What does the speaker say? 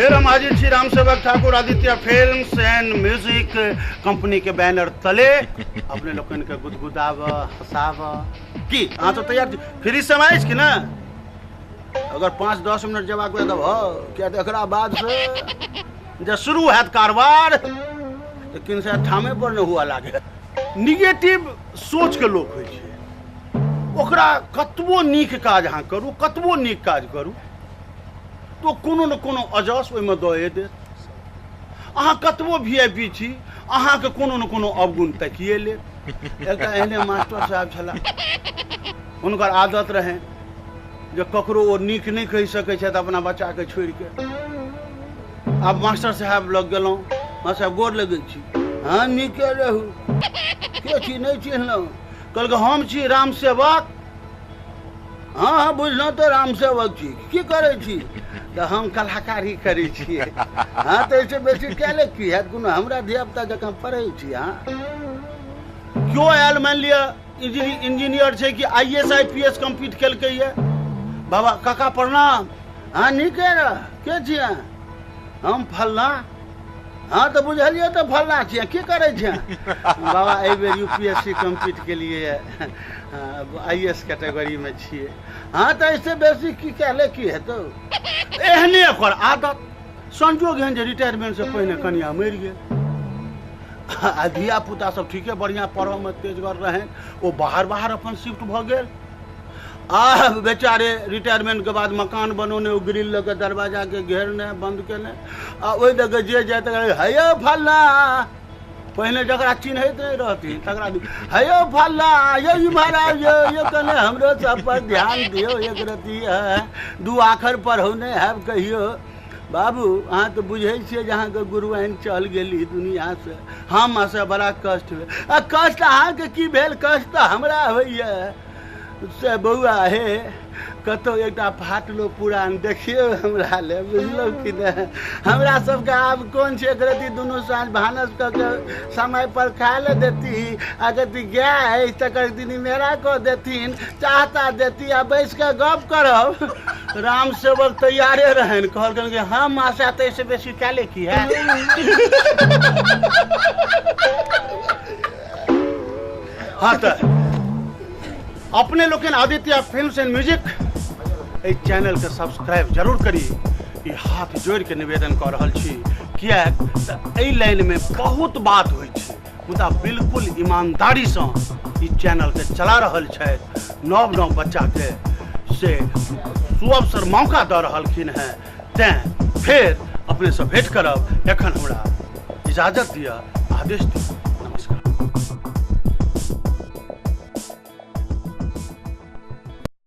फिर हम हाजिर छी Ramsevak Thakur Aditya films and music company के बैनर तले अपने लोकनि के गुदगुदाब हंसाब। की अहाँ तो तैयार छी? फ्री समय अछि कि ना? अगर 5-10 मिनट जवाब दे देब किया तऽ एकरा बाद से जब शुरू हैत कारबार तऽ किन से ठामे पर नहि हुआ लागे। निगेटिव सोच के लोक होइ छै, ओकरा कतबो नीक काज अहाँ करू, कतबो नीक काज करू तो कोनो न कोनो अजस ओहिमे दए देत। अहाँ कतबो VIP छी, अहाँके कोनो न कोनो अवगुण ताकिए लेत। एकटा एहने मास्टर साहब छलाह, हुनकर आदत रहनि जे ककरो ओ नीक नहि कहि सकै छथि अपना बच्चाके छोड़िके। आब मास्टर साहब लग गेलहुँ, मास्टर साहब गोर लगै छी। हाँ नीके रहू, के छी नहि चिन्हलहुँ? कहलकै हम छी राम सेवक। हाँ हाँ बुझलहुँ तऽ राम सेवक छी, की करै छी? तऽ हम कलाकारी करै छियै। हाँ तऽ एहिसँ बेसी कएले की हैत, कोनो हमरा धियापुता जकाँ पढ़ै छी। हाँ केओ आयल, मानि लिअ इंजीनियर छै कि IAS IPS complete केलकैए, बाबा काका प्रणाम। हाँ नीके रह, के छियै? हम फल्लाँ। हाँ तऽ बुझलियै तऽ फल्लाँ छियै, की करै छियै? बाबा एहिबेर UPSC complete केलियै, IAS कैटेगरीमे छियै। हाँ तऽ एहिसँ बेसी की कहले की हेतौ? एहने ओकर आदत। संजोग एहन जे रिटायरमेंटसँ पहिने कनिया मरि गेल आ धिया पुता सब ठीके बढ़िआँ पढ़ऽमे तेजगर रहनि, ओ बाहर बाहर अपन शिफ्ट भऽ गेल। आ बेचारे रिटायरमेंट के बाद मकान बनौने, ओ ग्रिल लऽ के दरवाजा के घेरने बंद केने आ ओहि दऽ के जे जाय तकरा हेयौ फल्लाँ, पहिने जकरा चिन्हैत नहि रहथिन तकरा हेयौ फल्लाँ, यौ इम्हर आउ, यौ यौ कने हमरो सब पर ध्यान दियौ एक रत्ती, है दू आखर पढ़ौने हैब कहियो। बाबू अहाँ तऽ बुझै छियै जे अहाँके गुरुआइन चल गेली दुनिआसँ, हम से बड़ा कष्ट भेल। आ कष्ट अहाँके की भेल? कष्ट तऽ हमरा होइए से बौआ हे, कतहु एकटा फाटलो पुरान देखियौ हमरा ले, बुझलहुँ कि नहि? हमरा सबके आब कोन छै, एक रत्ती दुनू साँझ भानस कऽ के समय पर खाय लए देती, आ कथी गाय अछि तकर दिन मेरा कऽ देथिन, चाह ताह देती आ बैस कऽ गप करब। राम सेवक तैयारे रहनि, कहलकनि कि हाँ मासा तऽ एहिसँ बेसी कए की है। हाँ तऽ अपने लोकनि आदित्य फिल्म्स एंड म्यूजिक एहि चैनलके सब्सक्राइब जरूर करी, ई हाथ जोड़िके निवेदन कऽ रहल छी। किएक तऽ एहि लाइनमे बहुत बात होइ छै, मुदा बिल्कुल ईमानदारीसँ ई चैनलके चला रहल छथि, नव नव बच्चाके से सुअवसर मौका दऽ रहलखिन हेँ। तेँ फेर अपनेसँ भेँट करब, एखन हमरा इजाजत दिअ, आदेश दिअ।